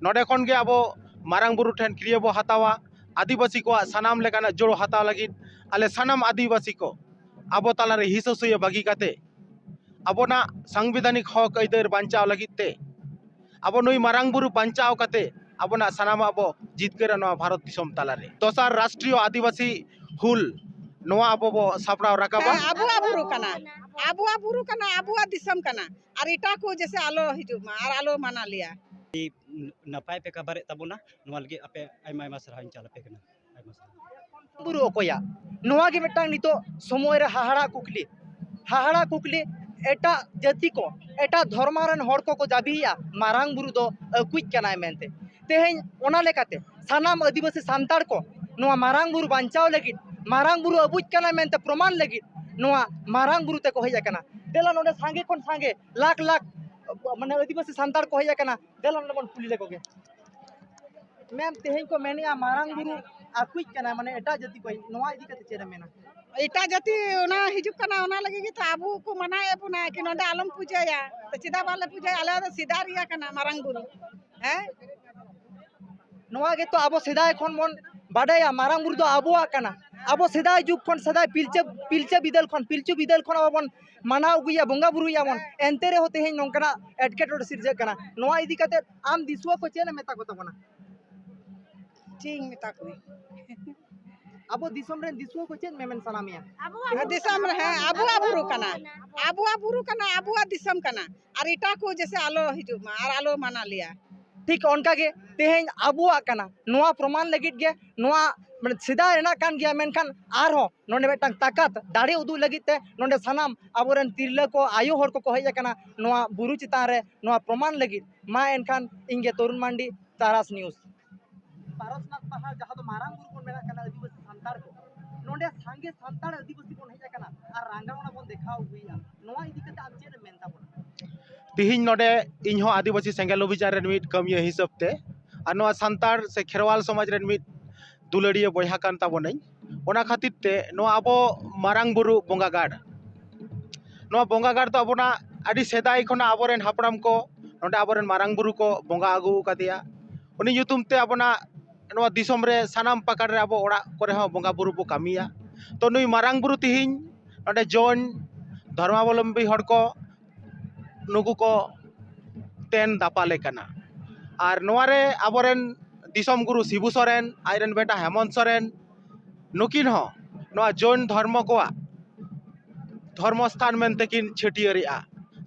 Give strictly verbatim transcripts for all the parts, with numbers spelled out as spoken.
ᱱᱚᱰᱮ ᱠᱷᱚᱱ ᱜᱮ ᱟᱵᱚ ᱢᱟᱨᱟᱝ ᱵᱩᱨᱩ ᱴᱷᱮᱱ ᱠᱤᱨᱭᱟᱹ ᱵᱚ ᱦᱟᱛᱟᱣᱟ᱾ ᱟᱹᱫᱤᱵᱟᱹᱥᱤ ᱠᱚᱣᱟᱜ ᱥᱟᱱᱟᱢ ᱞᱮᱠᱟᱱᱟᱜ ᱡᱚᱲ ᱦᱟᱛᱟᱣ ᱞᱟᱹᱜᱤᱫ ᱟᱞᱮ ᱥᱟᱱᱟᱢ ᱟᱹᱫᱤᱵᱟᱹᱥᱤ ᱠᱚ ᱟᱵᱚ ᱛᱟᱞᱟᱨᱮ ᱦᱤᱥᱟᱹ ᱥᱩᱭᱟᱹ ᱵᱟᱹᱜᱤ ᱠᱟᱛᱮ ᱟᱵᱚᱱᱟᱜ ᱥᱟᱝᱵᱤᱫᱷᱟᱱᱤᱠ ᱦᱚᱠ ᱟᱹᱭᱫᱟᱹᱨ ᱵᱟᱧᱪᱟᱣ ᱞᱟᱹᱜᱤᱫ ᱛᱮ ᱟᱵᱚ ᱱᱩᱭ ᱢᱟᱨᱟᱝ ᱵᱩᱨᱩ ᱵᱟᱧᱪᱟᱣ ᱠᱟᱛᱮ ᱟᱵᱚᱱᱟᱜ ᱥᱟᱱᱟᱢᱟᱜ ᱵᱚ ᱡᱤᱛᱠᱟᱹᱨᱟ ᱱᱚᱣᱟ ᱵᱷᱟᱨᱚᱛ ᱫᱤᱥᱚᱢ ᱛᱟᱞᱟᱨᱮ᱾ ᱫᱚᱥᱟᱨ ᱨᱟᱥᱴᱨᱤᱭᱚ ᱟᱹᱫᱤᱵᱟᱹᱥᱤ ᱦᱩᱞ ᱱᱚᱣᱟ ᱟᱵᱚ ᱵᱚ ᱥᱟᱯᱲᱟᱣ ᱨᱟᱠᱟᱵᱟ᱾ ᱦᱮᱸ, ᱟᱵᱚᱣᱟᱜ ᱵᱩᱨᱩ ᱠᱟᱱᱟ, ᱟᱵᱚᱣᱟᱜ ᱵᱩᱨᱩ ᱠᱟᱱᱟ, ᱟᱵᱚᱣᱟᱜ ᱫᱤᱥᱚᱢ ᱠᱟᱱᱟ᱾ ᱟᱨ ᱮᱴᱟᱜ ᱠᱚ ᱡᱮᱥᱮ ᱟᱞᱚ ᱦᱤᱡᱩᱜ ᱢᱟ ᱟᱨ ᱟᱞᱚ ᱢᱟᱱᱟ ᱞᱮᱭᱟ᱾ ᱱᱟᱯᱟᱭ ᱯᱮ ᱠᱟᱵᱷᱟᱨᱮᱫ ᱛᱟᱵᱚᱱᱟ, ᱱᱚᱣᱟ ᱞᱟᱹᱜᱤᱫ ᱟᱯᱮ ᱟᱭᱢᱟ ᱟᱭᱢᱟ ᱥᱟᱨᱦᱟᱣ ᱤᱧ ᱪᱟᱞ ᱟᱯᱮ ᱠᱟᱱᱟ᱾ ᱟᱭᱢᱟ ᱥᱟᱨᱦᱟᱣ᱾ ᱵᱩᱨᱩ ᱚᱠᱚᱭᱟᱜ? ᱱᱚᱣᱟ ᱜᱮ ᱢᱤᱫᱴᱟᱝ ᱱᱤᱛᱚᱜ ᱥᱚᱢᱚᱭ ᱨᱮ ᱦᱟᱦᱟᱲᱟ ᱠᱩᱠᱞᱤ, ᱦᱟᱦᱟᱲᱟ ᱠᱩᱠᱞᱤ᱾ ᱮᱴᱟᱜ ᱡᱟᱹᱛᱤ ᱠᱚ, ᱮᱴᱟᱜ ᱫᱷᱚᱨᱢᱚ ᱨᱮᱱ ᱦᱚᱲ ᱠᱚᱠᱚ ᱫᱟᱹᱵᱤᱭᱮᱫᱼᱟ ᱢᱟᱨᱟᱝ ᱵᱩᱨᱩ ᱫᱚ ᱟᱹᱠᱩᱭᱤᱡ ᱠᱟᱱᱟᱭ ᱢᱮᱱᱛᱮ᱾ ᱛᱮᱦᱮᱧ ᱚᱱᱟ ᱞᱮᱠᱟᱛᱮ ᱥᱟᱱᱟᱢ ᱟᱹᱫᱤᱵᱟᱹᱥᱤ ᱥᱟᱱᱛᱟᱲ ᱠᱚ ᱱᱚᱣᱟ ᱢᱟᱨᱟᱝ ᱵᱩᱨᱩ ᱵᱟᱧᱪᱟᱣ ᱞᱟᱹᱜᱤᱫ, ᱢᱟᱨᱟᱝ ᱵᱩᱨᱩ ᱟᱹᱵᱩᱡ ᱠᱟᱱᱟᱭ ᱢᱮᱱᱛᱮ ᱯᱨᱚᱢᱟᱱ ᱞᱟᱹᱜᱤᱫ ᱱᱚᱣᱟ ᱢᱟᱨᱟᱝ ᱵᱩᱨᱩ ᱛᱮᱠᱚ ᱦᱮᱡ ᱟᱠᱟᱱᱟ᱾ ᱫᱮᱞᱟ ᱱᱚᱰᱮ ᱥᱟᱸᱜᱮ ᱠᱷᱚᱱ ᱥᱟᱸᱜᱮ ᱞᱟᱠᱷ ᱞᱟᱠᱷ ᱢᱟᱱᱮ ᱟᱹᱫᱤᱵᱟᱹᱥᱤ ᱥᱟᱱᱛᱟᱲ ᱠᱚ ᱦᱮᱡ ᱟᱠᱟᱱᱟ᱾ ᱫᱮᱞᱟ ᱱᱚᱰᱮ ᱵᱚᱱ ᱠᱩᱞᱤ ᱞᱮᱠᱚ ᱜᱮ᱾ ᱢᱮᱢ, ᱛᱮᱦᱮᱧ ᱠᱚ ᱢᱮᱱᱮᱫᱼᱟ ᱢᱟᱨᱟᱝ ᱵᱩᱨᱩ ᱟᱹᱠᱩᱭᱤᱡ ᱠᱟᱱᱟᱭ, ᱢᱟᱱᱮ ᱮᱴᱟᱜ ᱡᱟᱹᱛᱤ ᱠᱚ, ᱱᱚᱣᱟ ᱤᱫᱤ ᱠᱟᱛᱮ ᱪᱮᱫ ᱮᱢ ᱢᱮᱱᱟ? ᱮᱴᱟᱜ ᱡᱟᱹᱛᱤ ᱚᱱᱟ ᱦᱤᱡᱩᱜ ᱠᱟᱱᱟ, ᱚᱱᱟ ᱞᱟᱹᱜᱤᱫ ᱜᱮᱛᱚ ᱟᱵᱚ ᱠᱚ ᱢᱟᱱᱟᱭᱮᱫ ᱵᱚᱱᱟ ᱠᱤ ᱱᱚᱰᱮ ᱟᱞᱚᱢ ᱯᱩᱡᱟᱹᱭᱟ᱾ ᱛᱚ ᱪᱮᱫᱟᱜ ᱵᱟᱞᱮ ᱯᱩᱡᱟᱹᱭᱟ? ᱟᱞᱮ ᱫᱚ ᱥᱮᱫᱟᱭ ᱨᱮᱭᱟᱜ ᱠᱟᱱᱟ ᱢᱟᱨᱟᱝ ᱵᱩᱨᱩ᱾ ᱦᱮᱸ, ᱱᱚᱣᱟ ᱜᱮᱛᱚ ᱟᱵᱚ ᱥᱮᱫᱟᱭ ᱠᱷᱚᱱ ᱵᱚᱱ ᱵᱟᱰᱟᱭᱟ, ᱢᱟᱨᱟᱝ ᱵᱩᱨᱩ ᱫᱚ ᱟᱵᱚᱣᱟᱜ ᱠᱟᱱᱟ᱾ ᱟᱵᱚ ᱥᱮᱫᱟᱭ ᱡᱩᱜᱽ ᱠᱷᱚᱱ, ᱥᱮᱫᱟᱭ ᱯᱤᱞᱪᱟᱹ ᱯᱤᱞᱪᱟᱹ ᱵᱤᱫᱟᱹᱞ ᱠᱷᱚᱱ, ᱯᱤᱞᱪᱩ ᱵᱤᱫᱟᱹᱞ ᱠᱷᱚᱱ ᱟᱵᱚ ᱵᱚᱱ ᱢᱟᱱᱟᱣ ᱟᱹᱜᱩᱭᱟ, ᱵᱚᱸᱜᱟ ᱵᱩᱨᱩᱭᱟᱵᱚᱱ, ᱮᱱᱛᱮ ᱨᱮᱦᱚᱸ ᱛᱮᱦᱮᱧ ᱱᱚᱝᱠᱟᱱᱟᱜ ᱮᱴᱠᱮᱴᱚᱬᱮ ᱥᱤᱨᱡᱟᱹᱜ ᱠᱟᱱᱟ᱾ ᱱᱚᱣᱟ ᱤᱫᱤ ᱠᱟᱛᱮ ᱟᱢ ᱫᱤᱥᱩᱣᱟᱹ ᱠᱚ ᱪᱮᱫ ᱮᱢ ᱢᱮᱛᱟ ᱠᱚ ᱛᱟᱵᱚᱱᱟ? ᱪᱮᱫ ᱤᱧ ᱢᱮᱛᱟ ᱠᱚᱣᱟ? ᱟᱵᱚ ᱫᱤᱥᱚᱢ ᱨᱮᱱ ᱫᱤᱥᱩᱣᱟᱹ ᱠᱚ ᱪᱮᱫ ᱢᱮᱢᱮᱱ ᱥᱟᱱᱟ ᱢᱮᱭᱟ? ᱟᱵᱚᱣᱟᱜ ᱫᱤᱥᱚᱢ ᱨᱮ, ᱦᱮᱸ, ᱟᱵᱚᱣᱟᱜ ᱵᱩᱨᱩ ᱠᱟᱱᱟ, ᱟᱵᱚᱣᱟᱜ ᱵᱩᱨᱩ ᱠᱟᱱᱟ, ᱟᱵᱚᱣᱟᱜ ᱫᱤᱥᱚᱢ ᱠᱟᱱᱟ᱾ ᱟᱨ ᱮᱴᱟᱜ ᱠᱚ ᱡᱮᱥᱮ ᱟᱞᱚ ᱦᱤᱡᱩᱜ ᱢᱟ ᱟᱨ ᱟᱞᱚ ᱢᱟᱱᱟ ᱞᱮᱭᱟ᱾ ᱴᱷᱤᱠ ᱚᱱᱠᱟ ᱜᱮ ᱛᱮᱦᱮᱧ ᱟᱵᱚᱣᱟᱜ ᱠᱟᱱᱟ, ᱱᱚᱣᱟ ᱯᱨᱚᱢᱟᱱ ᱞᱟᱹᱜᱤᱫ ᱜᱮ, ᱱᱚᱣᱟ ᱢᱟᱱᱮ ᱥᱮᱫᱟᱭ ᱨᱮᱱᱟᱜ ᱠᱟᱱ ᱜᱮᱭᱟ, ᱢᱮᱱᱠᱷᱟᱱ ᱟᱨᱦᱚᱸ ᱱᱚᱰᱮ ᱢᱤᱫᱴᱟᱝ ᱛᱟᱠᱟᱛ ᱫᱟᱲᱮ ᱩᱫᱩᱜ ᱞᱟᱹᱜᱤᱫ ᱛᱮ ᱱᱚᱰᱮ ᱥᱟᱱᱟᱢ ᱟᱵᱚᱨᱮᱱ ᱛᱤᱨᱞᱟᱹ ᱠᱚ, ᱟᱭᱳ ᱦᱚᱲ ᱠᱚᱠᱚ ᱦᱮᱡ ᱟᱠᱟᱱᱟ ᱱᱚᱣᱟ ᱵᱩᱨᱩ ᱪᱮᱛᱟᱱ ᱨᱮ ᱱᱚᱣᱟ ᱯᱨᱚᱢᱟᱱ ᱞᱟᱹᱜᱤᱫ᱾ ᱢᱟ ᱮᱱᱠᱷᱟᱱ ᱤᱧ ᱜᱮ ᱛᱚᱨᱩᱱ ᱢᱟᱱᱰᱤ, ᱛᱟᱨᱟᱥ ᱱᱤᱭᱩᱡᱽ᱾ ᱯᱟᱨᱚᱥᱱᱟᱛᱷ ᱯᱟᱦᱟᱲ, ᱡᱟᱦᱟᱸ ᱫᱚ ᱢᱟᱨᱟᱝ ᱵᱩᱨᱩ ᱵᱚᱱ ᱢᱮᱱᱟᱜ ᱠᱟᱱᱟ ᱟᱹᱫᱤᱵᱟᱹᱥᱤ ᱥᱟᱱᱛᱟᱲ ᱠᱚ, ᱱᱚᱰᱮ ᱥᱟᱸᱜᱮ ᱥᱟᱱᱛᱟᱲ ᱟᱹᱫᱤᱵᱟᱹᱥᱤ ᱵᱚᱱ ᱦᱮᱡ ᱟᱠᱟᱱᱟ ᱟᱨ ᱨᱟᱸᱜᱟᱣᱱᱟ ᱵᱚᱱ ᱫᱮᱠᱷᱟᱣ ᱟᱹᱜᱩᱭᱮᱫᱼᱟ, ᱱᱚᱣᱟ ᱤᱫᱤ ᱠᱟᱛᱮ ᱟᱢ ᱪᱮᱫ ᱮᱢ ᱢᱮᱱ ᱛᱟᱵᱚᱱᱟ? ᱛᱤᱦᱤᱧ ᱱᱚᱰᱮ ᱤᱧᱦᱚᱸ ᱟᱹᱫᱤᱵᱟᱹᱥᱤ ᱥᱮᱸᱜᱮᱞ ᱚᱵᱷᱤᱡᱟᱱ ᱨᱮᱱ ᱢᱤᱫ ᱠᱟᱹᱢᱤᱭᱟᱹ ᱦᱤᱥᱟᱹᱵ ᱛᱮ ᱟᱨ ᱱᱚᱣᱟ ᱥᱟᱱᱛᱟᱲ ᱥᱮ ᱠᱷᱮᱨᱣᱟᱞ ᱥᱚᱢᱟᱡᱽ ᱨᱮᱱ ᱢᱤᱫ ᱫᱩᱞᱟᱹᱲᱤᱭᱟᱹ ᱵᱚᱭᱦᱟ ᱠᱟᱱ ᱛᱟᱵᱚᱱᱟᱹᱧ, ᱚᱱᱟ ᱠᱷᱟᱹᱛᱤᱨ ᱛᱮ ᱱᱚᱣᱟ ᱟᱵᱚ ᱢᱟᱨᱟᱝ ᱵᱩᱨᱩ ᱵᱚᱸᱜᱟ ᱜᱟᱲ, ᱱᱚᱣᱟ ᱵᱚᱸᱜᱟ ᱜᱟᱲ ᱫᱚ ᱟᱵᱚᱱᱟᱜ ᱟᱹᱰᱤ ᱥᱮᱫᱟᱭ ᱠᱷᱚᱱᱟᱜ ᱟᱵᱚᱨᱮᱱ ᱦᱟᱯᱲᱟᱢ ᱠᱚ ᱱᱚᱰᱮ ᱟᱵᱚᱨᱮᱱ ᱢᱟᱨᱟᱝ ᱵᱩᱨᱩ ᱠᱚ ᱵᱚᱸᱜᱟ ᱟᱹᱜᱩ ᱟᱠᱟᱫᱮᱭᱟ᱾ ᱩᱱᱤ ᱧᱩᱛᱩᱢ ᱛᱮ ᱟᱵᱚᱱᱟᱜ ᱱᱚᱣᱟ ᱫᱤᱥᱚᱢ ᱨᱮ ᱥᱟᱱᱟᱢ ᱯᱟᱠᱟᱲ ᱨᱮ ᱟᱵᱚ ᱚᱲᱟᱜ ᱠᱚᱨᱮ ᱦᱚᱸ ᱵᱚᱸᱜᱟ ᱵᱩᱨᱩ ᱵᱚ ᱠᱟᱹᱢᱤᱭᱟ᱾ ᱛᱚ ᱱᱩᱭ ᱢᱟᱨᱟᱝ ᱵᱩᱨᱩ ᱛᱮᱦᱮᱧ ᱱᱚᱰᱮ ᱡᱳᱭᱱ ᱫᱷᱚᱨᱢᱟᱵᱚᱞᱚᱢᱵᱤ ᱦᱚᱲ ᱠᱚ ᱱᱩᱠᱩ ᱠᱚ ᱛᱮᱱ ᱫᱟᱯᱟᱞᱮ ᱠᱟᱱᱟ᱾ ᱟᱨ ᱱᱚᱣᱟ ᱨᱮ ᱟᱵᱚᱨᱮᱱ ᱫᱤᱥᱚᱢ ᱜᱩᱨᱩ ᱥᱤᱵᱩ ᱥᱚᱨᱮᱱ, ᱟᱡᱨᱮᱱ ᱵᱮᱴᱟ ᱦᱮᱢᱚᱱᱛ ᱥᱚᱨᱮᱱ, ᱱᱩᱠᱤᱱ ᱦᱚᱸ ᱱᱚᱣᱟ ᱡᱳᱭᱱ ᱫᱷᱚᱨᱢᱚ ᱠᱚᱣᱟᱜ ᱫᱷᱚᱨᱢᱚ ᱥᱛᱷᱟᱱ ᱢᱮᱱᱛᱮ ᱠᱤᱱ ᱪᱷᱟᱹᱴᱭᱟᱹᱨᱮᱜᱼᱟ᱾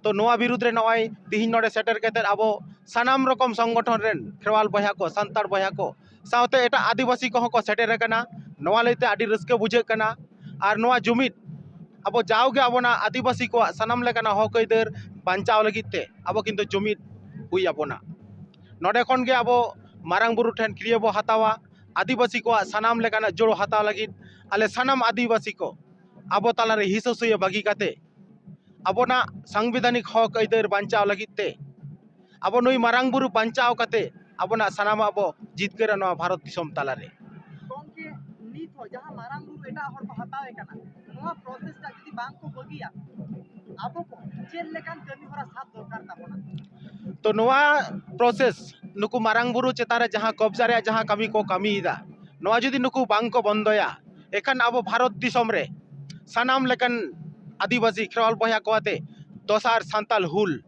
ᱛᱚ ᱱᱚᱣᱟ ᱵᱤᱨᱩᱫᱽ ᱨᱮ ᱱᱚᱜᱼᱚᱭ ᱛᱤᱦᱤᱧ ᱱᱚᱰᱮ ᱥᱮᱴᱮᱨ ᱠᱟᱛᱮᱫ ᱟᱵᱚ ᱥᱟᱱᱟᱢ ᱨᱚᱠᱚᱢ ᱥᱚᱝᱜᱚᱴᱷᱚᱱ ᱨᱮᱱ ᱠᱷᱮᱨᱣᱟᱞ ᱵᱚᱭᱦᱟ ᱠᱚ, ᱥᱟᱱᱛᱟᱲ ᱵᱚᱭᱦᱟ ᱠᱚ ᱥᱟᱶᱛᱮ ᱮᱴᱟᱜ ᱟᱹᱫᱤᱵᱟᱹᱥᱤ ᱠᱚᱦᱚᱸ ᱠᱚ ᱥᱮᱴᱮᱨ ᱟᱠᱟᱱᱟ᱾ ᱱᱚᱣᱟ ᱞᱟᱹᱭᱛᱮ ᱟᱹᱰᱤ ᱨᱟᱹᱥᱠᱟᱹ ᱵᱩᱡᱷᱟᱹᱜ ᱠᱟᱱᱟ᱾ ᱟᱨ ᱱᱚᱣᱟ ᱡᱩᱢᱤᱫ ᱟᱵᱚ ᱡᱟᱣᱜᱮ ᱟᱵᱚᱱᱟᱜ ᱟᱹᱫᱤᱵᱟᱹᱥᱤ ᱠᱚᱣᱟᱜ ᱥᱟᱱᱟᱢ ᱞᱮᱠᱟᱱᱟᱜ ᱦᱚᱠ ᱟᱹᱭᱫᱟᱹᱨ ᱵᱟᱧᱪᱟᱣ ᱞᱟᱹᱜᱤᱫ ᱛᱮ ᱟᱵᱚ ᱠᱤᱱᱛᱩ ᱡᱩᱢᱤᱫ ᱦᱩᱭ ᱟᱵᱚᱱᱟ᱾ ᱱᱚᱰᱮ ᱠᱷᱚᱱ ᱜᱮ ᱟᱵᱚ ᱢᱟᱨᱟᱝ ᱵᱩᱨᱩ ᱴᱷᱮᱱ ᱠᱨᱤᱭᱟᱹ ᱵᱚ ᱦᱟᱛᱟᱣᱟ, ᱟᱹᱫᱤᱵᱟᱹᱥᱤ ᱠᱚᱣᱟᱜ ᱥᱟᱱᱟᱢ ᱞᱮᱠᱟᱱᱟᱜ ᱡᱳᱲᱳ ᱦᱟᱛᱟᱣ ᱞᱟᱹᱜᱤᱫ ᱟᱞᱮ ᱥᱟᱱᱟᱢ ᱟᱹᱫᱤᱵᱟᱹᱥᱤ ᱠᱚ ᱟᱵᱚ ᱛᱟᱞᱟᱨᱮ ᱦᱤᱥᱟᱹ ᱥᱩᱭᱟᱹ ᱵᱟᱹᱜᱤ ᱠᱟᱛᱮ ᱟᱵᱚᱱᱟᱜ ᱥᱟᱝᱵᱤᱫᱷᱟᱱᱤᱠ ᱦᱚᱠ ᱟᱹᱭᱫᱟᱹᱨ ᱵᱟᱧᱪᱟᱣ ᱞᱟᱹᱜᱤᱫ ᱛᱮ ᱟᱵᱚ ᱱᱩᱭ ᱢᱟᱨᱟᱝ ᱵᱩᱨᱩ ᱵᱟᱧᱪᱟᱣ ᱠᱟᱛᱮ ᱟᱵᱚᱱᱟᱜ ᱥᱟᱱᱟᱢᱟᱜ ᱵᱚ ᱡᱤᱛᱠᱟᱹᱨᱟ ᱱᱚᱣᱟ ᱵᱷᱟᱨᱚᱛ ᱫᱤᱥᱚᱢ ᱛᱟᱞᱟᱨᱮ᱾ ᱜᱚᱢᱠᱮ, ᱱᱤᱛ ᱦᱚᱸ ᱡᱟᱦᱟᱸ ᱢᱟᱨᱟᱝ ᱵᱩᱨᱩ ᱮᱴᱟᱜ ᱦᱚᱲ ᱠᱚ ᱦᱟᱛᱟᱣᱮ ᱠᱟᱱᱟ, ᱱᱚᱣᱟ ᱯᱨᱚᱥᱮᱥ ᱴᱟᱜ ᱡᱩᱫᱤ ᱵᱟᱝ ᱠᱚ ᱵᱟᱹᱜᱤᱭᱟ, ᱟᱵᱚ ᱠᱚ ᱪᱮᱫ ᱞᱮᱠᱟᱱ ᱠᱟᱹᱢᱤ ᱦᱚᱨᱟ ᱥᱟᱵ ᱫᱚᱨᱠᱟᱨ ᱛᱟᱵᱚᱱᱟ? ᱛᱚ ᱱᱚᱣᱟ ᱯᱨᱚᱥᱮᱥ, ᱱᱩᱠᱩ ᱢᱟᱨᱟᱝ ᱵᱩᱨᱩ ᱪᱮᱛᱟᱱ ᱨᱮ ᱡᱟᱦᱟᱸ ᱠᱚᱵᱽᱡᱟ ᱨᱮᱭᱟᱜ ᱡᱟᱦᱟᱸ ᱠᱟᱹᱢᱤ ᱠᱚ ᱠᱟᱹᱢᱤᱭᱮᱫᱟ, ᱱᱚᱣᱟ ᱡᱩᱫᱤ ᱱᱩᱠᱩ ᱵᱟᱝ ᱠᱚ ᱵᱚᱱᱫᱚᱭᱟ, ᱮᱱᱠᱷᱟᱱ ᱟᱵᱚ ᱵᱷᱟᱨᱚᱛ ᱫᱤᱥᱚᱢ ᱨᱮ ᱥᱟᱱᱟᱢ ᱞᱮᱠᱟᱱ ᱟᱹᱫᱤᱵᱟᱹᱥᱤ ᱠᱷᱮᱨᱣᱟᱞ ᱵᱚᱭᱦᱟ ᱠᱚ ᱟᱛᱮ ᱫᱚᱥᱟᱨ ᱥᱟᱱᱛᱟᱞ ᱦᱩᱞ,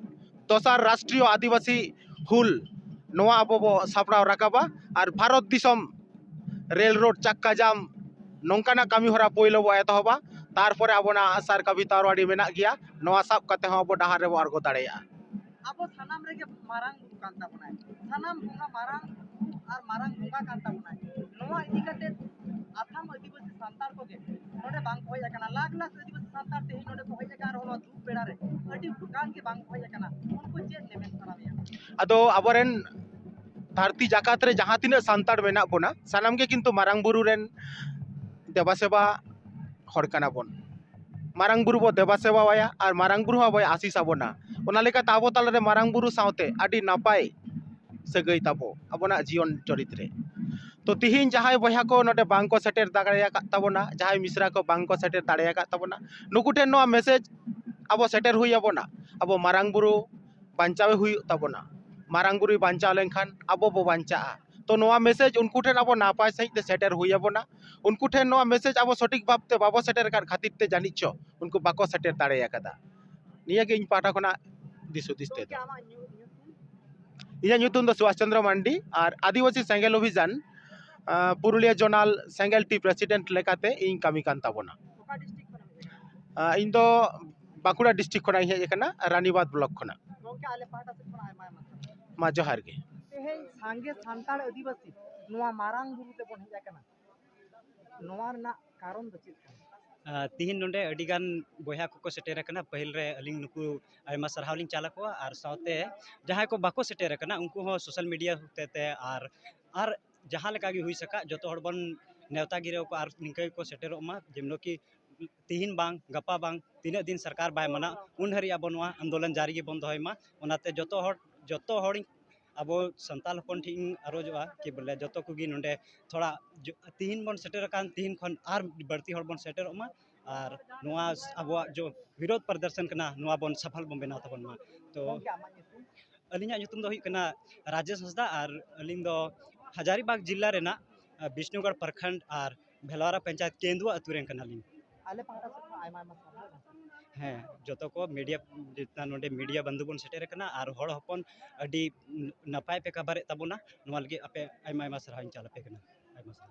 ᱫᱚᱥᱟᱨ ᱨᱟᱥᱴᱨᱤᱭᱚ ᱟᱹᱫᱤᱵᱟᱹᱥᱤ ᱦᱩᱞ, ᱱᱚᱣᱟ ᱟᱵᱚ ᱵᱚ ᱥᱟᱯᱲᱟᱣ ᱨᱟᱠᱟᱵᱟ᱾ ᱟᱨ ᱵᱷᱟᱨᱚᱛ ᱫᱤᱥᱚᱢ ᱨᱮᱞ ᱨᱳᱰ ᱪᱟᱠᱠᱟ ᱡᱟᱢ ᱱᱚᱝᱠᱟᱱᱟᱜ ᱠᱟᱹᱢᱤ ᱦᱚᱨᱟ ᱯᱳᱭᱞᱳ ᱵᱚ ᱮᱛᱚᱦᱚᱵᱟ, ᱛᱟᱨᱯᱚᱨᱮ ᱟᱵᱚᱱᱟᱜ ᱟᱜᱼᱥᱟᱨ ᱠᱟᱹᱯᱤ ᱛᱟᱨᱣᱟᱲᱤ ᱢᱮᱱᱟᱜ ᱜᱮᱭᱟ, ᱱᱚᱣᱟ ᱥᱟᱵ ᱠᱟᱛᱮ ᱦᱚᱸ ᱟᱵᱚ ᱰᱟᱦᱟᱨ ᱨᱮᱵᱚ ᱟᱬᱜᱚ ᱫᱟᱲᱮᱭᱟᱜᱼᱟ᱾ ᱟᱵᱚ ᱥᱟᱱᱟᱢ ᱨᱮᱜᱮ ᱢᱟᱨᱟᱝ ᱵᱩᱨᱩ ᱠᱟᱱ ᱛᱟᱵᱚᱱᱟᱭ, ᱥᱟᱱᱟᱢ ᱵᱚᱸᱜᱟ ᱢᱟᱨᱟᱝ ᱵᱩᱨᱩ ᱟᱨ ᱢᱟᱨᱟᱝ ᱵᱚᱸᱜᱟ ᱠᱟᱱ ᱛᱟᱵᱚᱱᱟᱭ᱾ ᱱᱚᱣᱟ ᱤᱫᱤ ᱠᱟᱛᱮ ᱟᱥᱟᱢ ᱟᱹᱫᱤᱵᱟᱹᱥᱤ ᱥᱟᱱᱛᱟᱲ ᱠᱚᱜᱮ ᱱᱚᱰᱮ ᱵᱟᱝ ᱠᱚ ᱦᱮᱡ ᱟᱠᱟᱱᱟ, ᱞᱟᱠᱷ ᱞᱟᱠᱷ ᱟᱹᱫᱤᱵᱟᱹᱥᱤ ᱥᱟᱱᱛᱟᱲ ᱛᱮᱦᱮᱧ ᱱᱚᱰᱮ ᱠᱚ ᱦᱮᱡ ᱟᱠᱟᱱ ᱨᱮᱦᱚᱸ ᱱᱚᱣᱟ ᱫᱩᱠ ᱵᱮᱲᱟ ᱨᱮ ᱟᱹᱰᱤ ᱜᱟᱱ ᱜᱮ ᱵᱟᱝ ᱠᱚ ᱦᱮᱡ ᱟᱠᱟᱱᱟ᱾ ᱩᱱᱠᱩ ᱪᱮᱫ ᱢᱮᱢᱮᱱ ᱥᱟᱱᱟ ᱢᱮᱭᱟ? ᱟᱫᱚ ᱟᱵᱚᱨᱮᱱ ᱫᱷᱟᱹᱨᱛᱤ ᱡᱟᱠᱟᱛ ᱨᱮ ᱡᱟᱦᱟᱸ ᱛᱤᱱᱟᱹᱜ ᱥᱟᱱᱛᱟᱲ ᱢᱮᱱᱟᱜ ᱵᱚᱱᱟ, ᱥᱟᱱᱟᱢ ᱜᱮ ᱠᱤᱱᱛᱩ ᱢᱟᱨᱟᱝ ᱵᱩᱨᱩ ᱨᱮᱱ ᱫᱮᱵᱟ ᱥᱮᱵᱟ ᱦᱚᱲ ᱠᱟᱱᱟ ᱵᱚᱱ᱾ ᱢᱟᱨᱟᱝ ᱵᱩᱨᱩ ᱵᱚ ᱫᱮᱵᱟ ᱥᱮᱵᱟᱣᱟᱭᱟ ᱟᱨ ᱢᱟᱨᱟᱝ ᱵᱩᱨᱩ ᱦᱚᱸ ᱟᱵᱚᱭ ᱟᱥᱤᱥ ᱟᱵᱚᱱᱟ᱾ ᱚᱱᱟ ᱞᱮᱠᱟᱛᱮ ᱟᱵᱚ ᱛᱟᱞᱟᱨᱮ ᱢᱟᱨᱟᱝ ᱵᱩᱨᱩ ᱥᱟᱶᱛᱮ ᱟᱹᱰᱤ ᱱᱟᱯᱟᱭ ᱥᱟᱹᱜᱟᱹᱭ ᱛᱟᱵᱚ ᱟᱵᱚᱱᱟᱜ ᱡᱤᱭᱚᱱ ᱪᱚᱨᱤᱛ ᱨᱮ᱾ ᱛᱚ ᱛᱤᱦᱤᱧ ᱡᱟᱦᱟᱸᱭ ᱵᱚᱭᱦᱟ ᱠᱚ ᱱᱚᱰᱮ ᱵᱟᱝ ᱠᱚ ᱥᱮᱴᱮᱨ ᱫᱟᱲᱮ ᱟᱠᱟᱫ ᱛᱟᱵᱚᱱᱟ, ᱡᱟᱦᱟᱸᱭ ᱢᱤᱥᱨᱟ ᱠᱚ ᱵᱟᱝ ᱠᱚ ᱥᱮᱴᱮᱨ ᱫᱟᱲᱮ ᱟᱠᱟᱫ ᱛᱟᱵᱚᱱᱟ, ᱱᱩᱠᱩ ᱴᱷᱮᱱ ᱱᱚᱣᱟ ᱢᱮᱥᱮᱡᱽ ᱟᱵᱚ ᱥᱮᱴᱮᱨ ᱦᱩᱭ ᱟᱵᱚᱱᱟ᱾ ᱟᱵᱚ ᱢᱟᱨᱟᱝ ᱵᱩᱨᱩ ᱵᱟᱧᱪᱟᱣᱮ ᱦᱩᱭᱩᱜ ᱛᱟᱵᱚᱱᱟ᱾ ᱢᱟᱨᱟᱝ ᱵᱩᱨᱩᱭ ᱵᱟᱧᱪᱟᱣ ᱞᱮᱱᱠᱷᱟᱱ ᱟᱵᱚ ᱵᱚ ᱵᱟᱧᱪᱟᱜᱼᱟ᱾ ᱛᱚ ᱱᱚᱣᱟ ᱢᱮᱥᱮᱡᱽ ᱩᱱᱠᱩ ᱴᱷᱮᱱ ᱟᱵᱚ ᱱᱟᱯᱟᱭ ᱥᱟᱺᱦᱤᱡ ᱛᱮ ᱥᱮᱴᱮᱨ ᱦᱩᱭ ᱟᱵᱚᱱᱟ᱾ ᱩᱱᱠᱩ ᱴᱷᱮᱱ ᱱᱚᱣᱟ ᱢᱮᱥᱮᱡᱽ ᱟᱵᱚ ᱥᱚᱴᱷᱤᱠ ᱵᱷᱟᱵᱽ ᱛᱮ ᱵᱟᱵᱚ ᱥᱮᱴᱮᱨ ᱟᱠᱟᱫ ᱠᱷᱟᱹᱛᱤᱨ ᱛᱮ ᱡᱟᱹᱱᱤᱡ ᱪᱚ ᱩᱱᱠᱩ ᱵᱟᱠᱚ ᱥᱮᱴᱮᱨ ᱫᱟᱲᱮ ᱟᱠᱟᱫᱟ᱾ ᱱᱤᱭᱟᱹ ᱜᱮ ᱤᱧ ᱯᱟᱦᱴᱟ ᱠᱷᱚᱱᱟᱜ ᱫᱤᱥ ᱦᱩᱫᱤᱥ ᱛᱮᱫᱚ᱾ ᱤᱧᱟᱹᱜ ᱧᱩᱛᱩᱢ ᱫᱚ ᱥᱩᱵᱷᱟᱥ ᱪᱚᱱᱫᱨᱚ ᱢᱟᱱᱰᱤ ᱟᱨ ᱟᱹᱫᱤᱵᱟᱹᱥᱤ ᱥᱮᱸᱜᱮᱞ ᱚᱵᱷᱤᱡᱟᱱ, ᱟᱸ, ᱯᱩᱨᱩᱞᱤᱭᱟᱹ ᱡᱳᱱᱟᱞ ᱥᱮᱸᱜᱮᱞ ᱴᱤ ᱯᱨᱮᱥᱤᱰᱮᱱᱴ ᱞᱮᱠᱟᱛᱮ ᱤᱧ ᱠᱟᱹᱢᱤ ᱠᱟᱱ ᱛᱟᱵᱚᱱᱟ᱾ ᱟᱸ, ᱤᱧ ᱫᱚ ᱵᱟᱸᱠᱩᱲᱟ ᱰᱤᱥᱴᱨᱤᱠᱴ ᱠᱷᱚᱱᱟᱜ ᱤᱧ ᱦᱮᱡ ᱟᱠᱟᱱᱟ, ᱨᱟᱱᱤᱵᱟᱸᱫᱷ ᱵᱞᱚᱠ ᱠᱷᱚᱱᱟᱜ᱾ ᱜᱚᱢᱠᱮ, ᱟᱞᱮ ᱯᱟᱦᱴᱟ ᱥᱮᱫ ᱠᱷᱚᱱ ᱟᱭᱢᱟ ᱟᱭᱢᱟ ᱥᱟᱨᱦᱟᱣ᱾ ᱢᱟ ᱡᱚᱦᱟᱨ ᱜᱮ᱾ ᱛᱮᱦᱮᱧ ᱥᱟᱸᱜᱮ ᱥᱟᱱᱛᱟᱲ ᱟᱹᱫᱤᱵᱟᱹᱥᱤ ᱱᱚᱣᱟ ᱢᱟᱨᱟᱝ ᱵᱩᱨᱩ ᱛᱮᱵᱚᱱ ᱦᱮᱡ ᱟᱠᱟᱱᱟ, ᱱᱚᱣᱟ ᱨᱮᱱᱟᱜ ᱠᱟᱨᱚᱱ ᱫᱚ ᱪᱮᱫ ᱠᱟᱱᱟ? ᱟᱸ, ᱛᱤᱦᱤᱧ ᱱᱚᱰᱮ ᱟᱹᱰᱤ ᱜᱟᱱ ᱵᱚᱭᱦᱟ ᱠᱚᱠᱚ ᱥᱮᱴᱮᱨ ᱟᱠᱟᱱᱟ᱾ ᱯᱟᱹᱦᱤᱞ ᱨᱮ ᱟᱹᱞᱤᱧ ᱱᱩᱠᱩ ᱟᱭᱢᱟ ᱥᱟᱨᱦᱟᱣ ᱞᱤᱧ ᱪᱟᱞ ᱟᱠᱚᱣᱟ, ᱟᱨ ᱥᱟᱶᱛᱮ ᱡᱟᱦᱟᱸᱭ ᱠᱚ ᱵᱟᱠᱚ ᱥᱮᱴᱮᱨ ᱟᱠᱟᱱᱟ, ᱩᱱᱠᱩ ᱦᱚᱸ ᱥᱳᱥᱟᱞ ᱢᱤᱰᱤᱭᱟ ᱦᱚᱛᱮᱛᱮ ᱟᱨ, ᱟᱨ ᱡᱟᱦᱟᱸ ᱞᱮᱠᱟ ᱜᱮ ᱦᱩᱭ ᱥᱟᱠᱟᱜ, ᱡᱚᱛᱚ ᱦᱚᱲ ᱵᱚᱱ ᱱᱮᱣᱛᱟ ᱜᱤᱨᱟᱹ ᱟᱠᱚᱣᱟ ᱟᱨ ᱱᱤᱝᱠᱟᱹ ᱜᱮᱠᱚ ᱥᱮᱴᱮᱨᱚᱜ ᱢᱟ, ᱡᱮᱢᱱᱚ ᱠᱤ ᱛᱤᱦᱤᱧ ᱵᱟᱝ, ᱜᱟᱯᱟ ᱵᱟᱝ, ᱛᱤᱱᱟᱹᱜ ᱫᱤᱱ ᱥᱚᱨᱠᱟᱨ ᱵᱟᱭ ᱢᱟᱱᱟ, ᱩᱱ ᱦᱟᱹᱨᱤᱡ ᱟᱵᱚ ᱱᱚᱣᱟ ᱟᱱᱫᱳᱞᱚᱱ ᱡᱟᱹᱨᱤ ᱜᱮᱵᱚᱱ ᱫᱚᱦᱚᱭ ᱢᱟ᱾ ᱚᱱᱟᱛᱮ ᱡᱚᱛᱚ ᱦᱚᱲ, ᱡᱚᱛᱚ ᱦᱚᱲ ᱟᱵᱚ ᱥᱟᱱᱛᱟᱲ ᱦᱚᱯᱚᱱ ᱴᱷᱮᱱ ᱤᱧ ᱟᱨᱚᱡᱚᱜᱼᱟ ᱠᱤ ᱵᱚᱞᱮ ᱡᱚᱛᱚ ᱠᱚᱜᱮ ᱱᱚᱰᱮ ᱛᱷᱚᱲᱟ ᱡᱚ-, ᱛᱤᱦᱤᱧ ᱵᱚᱱ ᱥᱮᱴᱮᱨ ᱟᱠᱟᱱ, ᱛᱤᱦᱤᱧ ᱠᱷᱚᱱ ᱟᱨ ᱵᱟᱹᱲᱛᱤ ᱦᱚᱲ ᱵᱚᱱ ᱥᱮᱴᱮᱨᱚᱜ ᱢᱟ᱾ ᱟᱨ ᱱᱚᱣᱟ ᱟᱵᱚᱣᱟᱜ ᱡᱚ ᱵᱤᱨᱳᱫᱷ ᱯᱨᱚᱫᱚᱨᱥᱚᱱ ᱠᱟᱱᱟ, ᱱᱚᱣᱟ ᱵᱚᱱ ᱥᱟᱯᱷᱚᱞ ᱵᱚᱱ ᱵᱮᱱᱟᱣ ᱛᱟᱵᱚᱱ ᱢᱟ᱾ ᱛᱚ ᱜᱚᱢᱠᱮ, ᱟᱢᱟᱜ ᱧᱩᱛᱩᱢ? ᱟᱹᱞᱤᱧᱟᱜ ᱧᱩᱛᱩᱢ ᱫᱚ ᱦᱩᱭᱩᱜ ᱠᱟᱱᱟ ᱨᱟᱡᱮᱥ ᱦᱟᱸᱥᱫᱟ ᱟᱨ ᱟᱹᱞᱤᱧ ᱫᱚ ᱦᱟᱡᱟᱨᱤᱵᱟᱜᱽ ᱡᱤᱞᱟ ᱨᱮᱱᱟᱜ, ᱟᱸ, ᱵᱤᱥᱱᱩᱜᱚᱲ ᱯᱨᱚᱠᱷᱚᱸᱰ ᱟᱨ ᱵᱷᱮᱞᱣᱟᱨᱟ ᱯᱚᱧᱪᱟᱭᱮᱛ ᱠᱮᱸᱫᱩᱣᱟ ᱟᱹᱛᱩ ᱨᱮᱱ ᱠᱟᱱᱟᱞᱤᱧ᱾ ᱟᱞᱮ ᱯᱟᱦᱴᱟ ᱥᱮᱫ ᱠᱷᱚᱱ ᱟᱭᱢᱟ ᱟᱭᱢᱟ ᱥᱟᱨᱦᱟᱣ᱾ ᱦᱮᱸ, ᱡᱚᱛᱚ ᱠᱚ ᱢᱤᱰᱤᱭᱟ, ᱡᱮᱴᱟ ᱱᱚᱰᱮ ᱢᱤᱰᱤᱭᱟ ᱵᱚᱱᱫᱷᱩ ᱵᱚᱱ ᱥᱮᱴᱮᱨ ᱟᱠᱟᱱᱟ ᱟᱨ ᱦᱚᱲ ᱦᱚᱯᱚᱱ ᱟᱹᱰᱤ ᱱᱟᱯᱟᱭ ᱯᱮ ᱠᱟᱵᱷᱟᱨᱮᱫ ᱛᱟᱵᱚᱱᱟ, ᱱᱚᱣᱟ ᱞᱟᱹᱜᱤᱫ ᱟᱯᱮ ᱟᱭᱢᱟ ᱟᱭᱢᱟ ᱥᱟᱨᱦᱟᱣ ᱤᱧ ᱪᱟᱞ ᱟᱯᱮ ᱠᱟᱱᱟ᱾ ᱟᱭᱢᱟ ᱥᱟᱨᱦᱟᱣ᱾